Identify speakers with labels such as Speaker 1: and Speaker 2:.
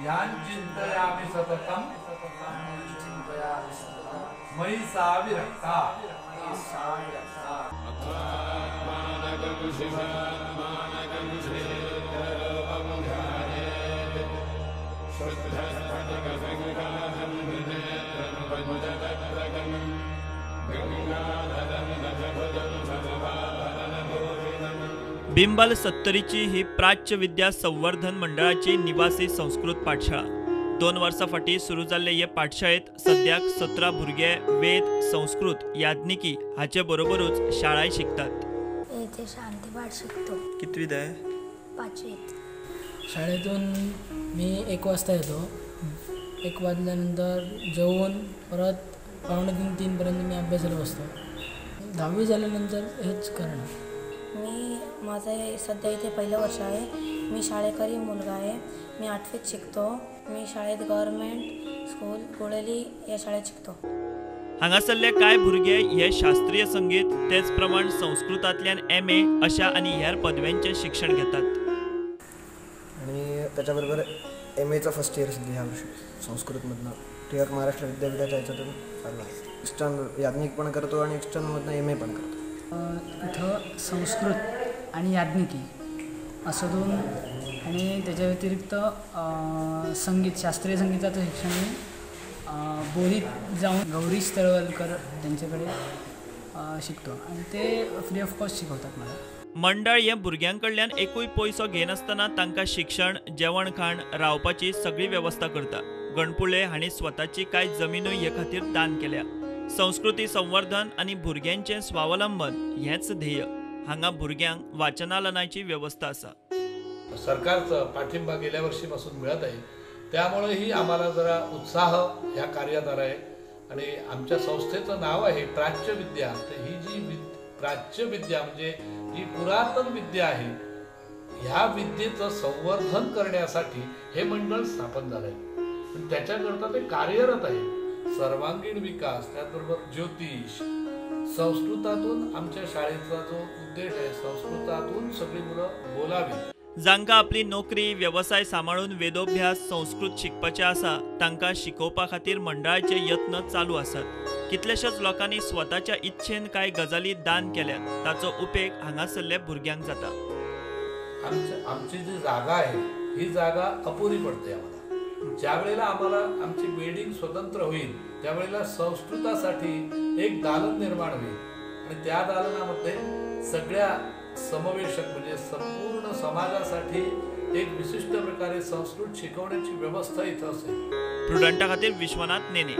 Speaker 1: यां सततम मयि सा विरक्ता।
Speaker 2: बिंबल सत्तरीची ही प्राच्य विद्या संवर्धन मंडळाची निवासी संस्कृत पाठशाळा 2 वर्सां फाटीं सुरू जाल्ले हे पाठशाळेंत सद्याक 17 भुरगे वेद, संस्कृत, याज्ञिकी हाचे बरोबरूच शाळाय शिकतात।
Speaker 3: इथे शांतीपाठ शिकतो।
Speaker 2: कितवीत आहे?
Speaker 3: 5वीत।
Speaker 4: शाळेतून मी 1 वाजता येतो। 1 वाजल्यानंतर जेवून परत 2:45-3 पर्यंत मी अभ्यासाला बसतो। 10वी झाल्यानंतर हेच करणार।
Speaker 5: मी माझं सध्या इथे पहिलं वर्ष आहे। मी शाळेकरी मुलगा आहे। मी 8वीत शिकतो। मी शाळेत गव्हर्नमेंट स्कूल गोळेली या शाळेत शिकतो।
Speaker 2: हांगासरले कांय भुरगे हे शास्त्रीय संगीत तेच प्रमाण संस्कृतांतल्यान MA अशा आनी हेर पदव्यांचें शिक्षण घेतात।
Speaker 6: आणि त्याच्याबरोबर MAचं फर्स्ट इयर सध्या ह्या वर्षी संस्कृतमधनं टिळक महाराष्ट्र विद्यापीठाच्या ह्याच्यातून चालू आहे। एक्स्टर्नल याज्ञिक पण करतो आणि एक्स्टर्नलमधनं MA पण करतो।
Speaker 4: इथं संस्कृत आणि याज्ञिकी असं 2 आणि त्याच्या व्यतिरिक्त संगीत, शास्त्रीय संगीताचं शिक्षण मी बोरीत जाऊन गौरीश तळवलकर त्यांच्याकडे शिकतो आणि ते फ्री ऑफ कॉस्ट शिकवतात मला।
Speaker 2: मंडळ हे भुरग्यां कडल्यान एकूय पयसो घेनासतना तांकां शिक्षण, जेवण खाण, रावपाची सगळी वेवस्था करता। गणपुळे हांणी स्वताची कांय जमिनूय हे खातीर दान केल्या। संस्कृती संवर्धन आनी भुरग्यांचें स्वावलंबन हेंच ध्येय। हांगा भुरग्यांक वाचनालयाची वेवस्था आसा।
Speaker 1: सरकारचा पाठिंबा गेल्या वर्षीपासून मिळत आहे, त्यामुळेही आम्हाला जरा उत्साह ह्या कार्यात आला आहे। आणि आमच्या संस्थेचं नाव आहे प्राच्य विद्या। तर ही जी प्राच्य विद्या म्हणजे जी पुरातन विद्या आहे, ह्या विद्येचं संवर्धन करण्यासाठी हे मंडळ स्थापन झालं आहे। पण त्याच्याकरता ते कार्यरत आहे। सर्वांगीण विकास, त्याचबरोबर ज्योतिष, संस्कृतातून आमच्या शाळेचा जो उद्देश आहे संस्कृतातून सगळी मुलं बोलावी।
Speaker 2: जांकां आपली नोकरी, वेवसाय सांबाळून वेदोभ्यास, संस्कृत शिकपाचें आसा तांकां शिकोवपा खातीर मंडळाचे यत्न चालू आसात। कितल्याशाच लोकांनी स्वताच्या इच्छेन कांय गजाली दान केल्यात, ताचो उपेग हांगासरल्या भुरग्यांक जाता।
Speaker 1: आमची जी जागा आहे ही जागा अपुरी पडते आम्हाला। ज्या वेळेला आम्हाला आमची बिल्डिंग स्वतंत्र होईल त्यावेळेला संस्कृतासाठी एक दालन निर्माण होईल आणि त्या दालनामध्ये सगळ्या समवेशक म्हणजे संपूर्ण समाजासाठी एक विशिष्ट प्रकारे संस्कृत शिकवण्याची व्यवस्था इथं असेल।
Speaker 2: प्रुडंटा खातीर विश्वनाथ नेने।